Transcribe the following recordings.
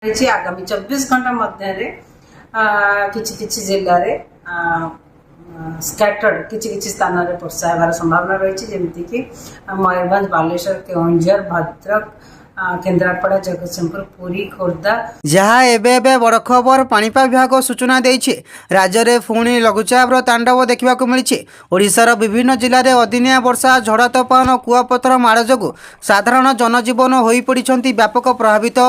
ରହିଛି। ଆଗାମୀ 24 ଘଣ୍ଟା ମଧ୍ୟରେ କିଛି କିଛି ଜିଲ୍ଲାରେ ସ୍କାଟର୍ଡ କିଛି କିଛି ସ୍ଥାନରେ ବର୍ଷା ହେବାର ସମ୍ଭାବନା ରହିଛି, ଯେମିତିକି ମୟୂରଭଞ୍ଜ, ବାଲେଶ୍ୱର, କେଉଁଝର, ଭଦ୍ରକ, କେନ୍ଦ୍ରାପଡ଼ା, ଜଗତସିଂହପୁର, ପୁରୀ, ଖୋର୍ଦ୍ଧା। ଯାହା ଏବେ ଏବେ ବଡ଼ ଖବର, ପାଣିପାଗ ବିଭାଗ ସୂଚନା ଦେଇଛି। ରାଜ୍ୟରେ ପୁଣି ଲଘୁଚାପର ତାଣ୍ଡବ ଦେଖିବାକୁ ମିଳିଛି। ଓଡ଼ିଶାର ବିଭିନ୍ନ ଜିଲ୍ଲାରେ ଅଦିନିଆ ବର୍ଷା, ଝଡ଼ ତୋଫାନ ଓ କୁଆପଥର ମାଡ଼ ଯୋଗୁଁ ସାଧାରଣ ଜନଜୀବନ ହୋଇପଡ଼ିଛନ୍ତି ବ୍ୟାପକ ପ୍ରଭାବିତ।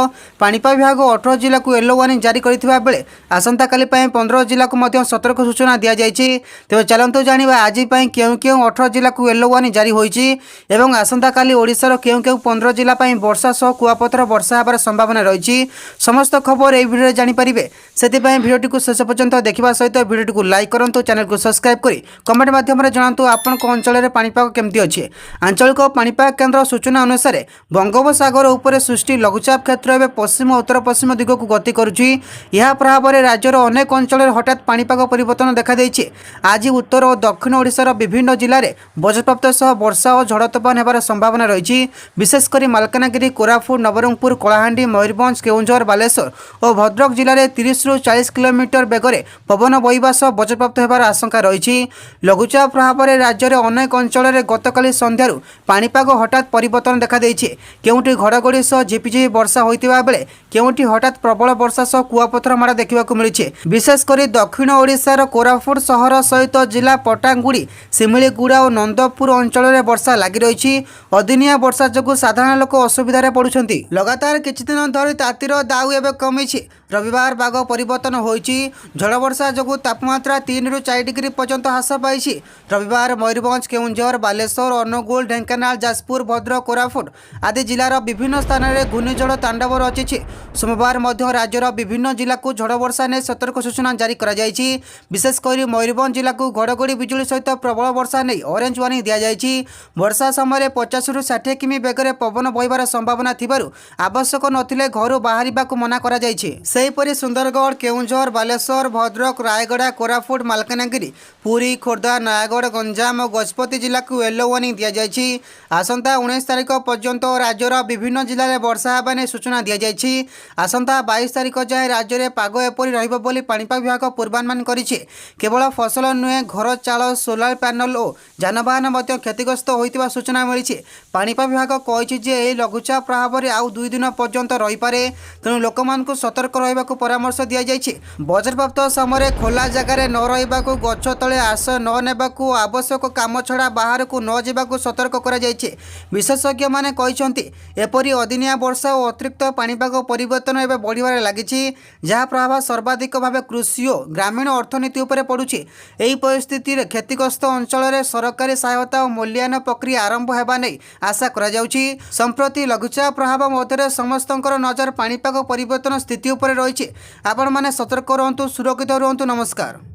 ପାଣିପାଗ ବିଭାଗ 18 ଜିଲ୍ଲାକୁ ୟେଲୋ ୱାର୍ଣ୍ଣିଂ ଜାରି କରିଥିବା ବେଳେ ଆସନ୍ତାକାଲି ପାଇଁ 15 ଜିଲ୍ଲାକୁ ମଧ୍ୟ ସତର୍କ ସୂଚନା ଦିଆଯାଇଛି। ତେବେ ଚାଲନ୍ତୁ ଜାଣିବା, ଆଜି ପାଇଁ କେଉଁ କେଉଁ 18 ଜିଲ୍ଲାକୁ ୟେଲୋ ୱାର୍ଣ୍ଣିଂ ଜାରି ହୋଇଛି ଏବଂ ଆସନ୍ତାକାଲି ଓଡ଼ିଶାର କେଉଁ କେଉଁ 15 ଜିଲ୍ଲା ପାଇଁ ବର୍ଷା ସହ କୁଆପଥର ବର୍ଷା ହେବାର ସମ୍ଭାବନା ରହିଛି। ସମସ୍ତ ଖବର ଏହି ଭିଡ଼ିଓରେ ଜାଣିପାରିବେ। ସେଥିପାଇଁ ଭିଡ଼ିଓଟିକୁ ଶେଷ ପର୍ଯ୍ୟନ୍ତ ଦେଖିବା ସହିତ ଭିଡ଼ିଓଟିକୁ ଲାଇକ୍ କରନ୍ତୁ। ଚ୍ୟାନେଲକୁ ସବସ୍କ୍ରାଇବ୍ କରି କମେଣ୍ଟ ମାଧ୍ୟମରେ ଜଣାନ୍ତୁ, ଆପଣଙ୍କ ଅଞ୍ଚଳରେ ପାଣିପାଗ କେମିତି ଅଛି। ଆଞ୍ଚଳିକ ପାଣିପାଗ କେନ୍ଦ୍ର ସୂଚନା ଅନୁସାରେ, ବଙ୍ଗୋପସାଗର ଉପରେ ସୃଷ୍ଟି ଲଘୁଚାପ କ୍ଷେତ୍ର ଏବେ ପଶ୍ଚିମ ଉତ୍ତର ପଶ୍ଚିମ ଦିଗକୁ ଗତି କରୁଛି। ଏହା ପ୍ରଭାବରେ ରାଜ୍ୟର ଅନେକ ଅଞ୍ଚଳରେ ହଠାତ୍ ପାଣିପାଗ ପରିବର୍ତ୍ତନ ଦେଖାଦେଇଛି। ଆଜି ଉତ୍ତର ଓ ଦକ୍ଷିଣ ଓଡ଼ିଶାର ବିଭିନ୍ନ ଜିଲ୍ଲାରେ ବଜ୍ରପାତ ସହ ବର୍ଷା ଓ ଝଡ଼ ତୋଫାନ ହେବାର ସମ୍ଭାବନା ରହିଛି। ବିଶେଷ କରି ମାଲକାନଗିରି, କୋରାପୁଟ, ନବରଙ୍ଗପୁର, କଳାହାଣ୍ଡି, ମୟୂରଭଞ୍ଜ, କେଉଁଝର, ବାଲେଶ୍ୱର ଓ ଭଦ୍ରକ ଜିଲ୍ଲାରେ 30ରୁ 40 କିଲୋମିଟର ବେଗରେ ପବନ ବହିବା ସହ ବଜ୍ରପାତ ହେବାର ଆଶଙ୍କା ରହିଛି। ଲଘୁଚାପ ପ୍ରଭାବରେ ରାଜ୍ୟରେ ଅନେକ ଅଞ୍ଚଳରେ ଗତକାଲି ସନ୍ଧ୍ୟାରୁ ପାଣିପାଗ ହଠାତ୍ ପରିବର୍ତ୍ତନ ଦେଖାଦେଇଛି। କେଉଁଠି ଘଡ଼ଘଡ଼ି ସହ ଝିପିଝିପି ବର୍ଷା ହୋଇଥିବା ବେଳେ କେଉଁଠି ହଠାତ୍ ପ୍ରବଳ ବର୍ଷା ସହ କୁଆପଥର ମାଡ଼ ଦେଖିବାକୁ ମିଳିଛି। ବିଶେଷ କରି ଦକ୍ଷିଣ ଓଡ଼ିଶାର କୋରାପୁଟ ସହର ସହିତ ଜିଲ୍ଲା ପଟାଙ୍ଗୁଡ଼ି, ଶିମିଳିଗୁଡ଼ା ଓ ନନ୍ଦପୁର ଅଞ୍ଚଳରେ ବର୍ଷା ଲାଗି ରହିଛି। ଅଦିନିଆ ବର୍ଷା ଯୋଗୁଁ ସାଧାରଣ ଲୋକ ଅସୁବିଧାରେ ପଡ଼ୁଛନ୍ତି। ଲଗାତାର କିଛି ଦିନ ଧରି ତାତିର ଦାଉ ଏବେ କମିଛି। ରବିବାର ପାଗ ପରିବର୍ତ୍ତନ ହୋଇଛି। ଝଡ଼ ବର୍ଷା ଯୋଗୁଁ ତାପମାତ୍ରା 3ରୁ 4 ଡିଗ୍ରୀ ପର୍ଯ୍ୟନ୍ତ ହ୍ରାସ ପାଇଛି। ରବିବାର ମୟୂରଭଞ୍ଜ, କେଉଁଝର, ବାଲେଶ୍ୱର, ଅନୁଗୁଳ, ଢେଙ୍କାନାଳ, ଯାଜପୁର, ଭଦ୍ରକ, କୋରାପୁଟ ଆଦି ଜିଲ୍ଲାର ବିଭିନ୍ନ ସ୍ଥାନରେ ଘୂର୍ଣ୍ଣିଝଡ଼ ତାଣ୍ଡବ ରଚିଛି। ସୋମବାର ମଧ୍ୟ ରାଜ୍ୟର ବିଭିନ୍ନ ଜିଲ୍ଲାକୁ ଝଡ଼ ବର୍ଷା ନେଇ ସତର୍କ ସୂଚନା ଜାରି କରାଯାଇଛି। ବିଶେଷ କରି ମୟୂରଭଞ୍ଜ ଜିଲ୍ଲାକୁ ଘଡ଼ଘଡ଼ି ବିଜୁଳି ସହିତ ପ୍ରବଳ ବର୍ଷା ନେଇ ଅରେଞ୍ଜ ୱାର୍ଣ୍ଣିଂ ଦିଆଯାଇଛି। ବର୍ଷା ସମୟରେ 50ରୁ 60 କିମି ବେଗରେ ପବନ ବହିବାର ସମ୍ଭାବନା ଥିବାରୁ ଆବଶ୍ୟକ ନଥିଲେ ଘରୁ ବାହାରିବାକୁ ମନା କରାଯାଇଛି। ସେହିପରି ସୁନ୍ଦରଗଡ଼, କେଉଁଝର, ବାଲେଶ୍ୱର, ଭଦ୍ରକ, ରାୟଗଡ଼ା, କୋରାପୁଟ, ମାଲକାନଗିରି, ପୁରୀ, ଖୋର୍ଦ୍ଧା, ନୟାଗଡ଼, ଗଞ୍ଜାମ ଓ ଗଜପତି ଜିଲ୍ଲାକୁ ୟେଲୋ ୱାର୍ଣ୍ଣିଂ ଦିଆଯାଇଛି। ଆସନ୍ତା 19 ତାରିଖ ପର୍ଯ୍ୟନ୍ତ ରାଜ୍ୟର ବିଭିନ୍ନ ଜିଲ୍ଲାରେ ବର୍ଷା ହେବା ନେଇ ସୂଚନା ଦିଆଯାଇଛି। ଆସନ୍ତା 22 ତାରିଖ ଯାଏଁ ରାଜ୍ୟରେ ପାଗ ଏପରି ରହିବ ବୋଲି ପାଣିପାଗ ବିଭାଗ ପୂର୍ବାନୁମାନ କରିଛି। କେବଳ ଫସଲ ନୁହେଁ, ଘର, ଚାଳ, ସୋଲାର ପ୍ୟାନେଲ ଓ ଯାନବାହନ ମଧ୍ୟ କ୍ଷତିଗ୍ରସ୍ତ ହୋଇଥିବା ସୂଚନା ମିଳିଛି। ପାଣିପାଗ ବିଭାଗ କହିଛି ଯେ ଏହି ଲଘୁଚାପ ପ୍ରଭାବରେ ଆଉ 2 ଦିନ ପର୍ଯ୍ୟନ୍ତ ରହିପାରେ। ତେଣୁ ଲୋକମାନଙ୍କୁ ସତର୍କ ରହିବାକୁ ପରାମର୍ଶ ଦିଆଯାଇଛି। ବଜ୍ରପାତ ସମୟରେ ଖୋଲା ଜାଗାରେ ନ ରହିବାକୁ, ଗଛ ତଳେ ଆଶ୍ରୟ ନ ନେବାକୁ ଓ ଆବଶ୍ୟକ କାମ ଛଡ଼ା ବାହାରକୁ ନ ଯିବାକୁ ସତର୍କ କରାଯାଇଛି। ବିଶେଷଜ୍ଞମାନେ କହିଛନ୍ତି, ଏପରି ଅଦିନିଆ ବର୍ଷା ଓ ଅତିରିକ୍ତ ପାଣିପାଗ ପରିବର୍ତ୍ତନ ଏବେ ବଢ଼ିବାରେ ଲାଗିଛି, ଯାହା ପ୍ରଭାବ ସର୍ବାଧିକ ଭାବେ କୃଷି ଓ ଗ୍ରାମୀଣ ଅର୍ଥନୀତି ଉପରେ ପଡ଼ୁଛି। ଏହି ପରିସ୍ଥିତିରେ କ୍ଷତିଗ୍ରସ୍ତ ଅଞ୍ଚଳରେ ସରକାରୀ ସହାୟତା ଓ ମୂଲ୍ୟାୟନ ପ୍ରକ୍ରିୟା ଆରମ୍ଭ ହେବା ନେଇ ଆଶା କରାଯାଉଛି। ସମ୍ପ୍ରତି ଲଘୁଚାପ ପ୍ରଭାବ ମଧ୍ୟରେ ସମସ୍ତଙ୍କର ନଜର ପାଣିପାଗ ପରିବର୍ତ୍ତନ ସ୍ଥିତି ଉପରେ ରହିଛି। ଆପଣମାନେ ସତର୍କ ରୁହନ୍ତୁ, ସୁରକ୍ଷିତ ରୁହନ୍ତୁ। ନମସ୍କାର।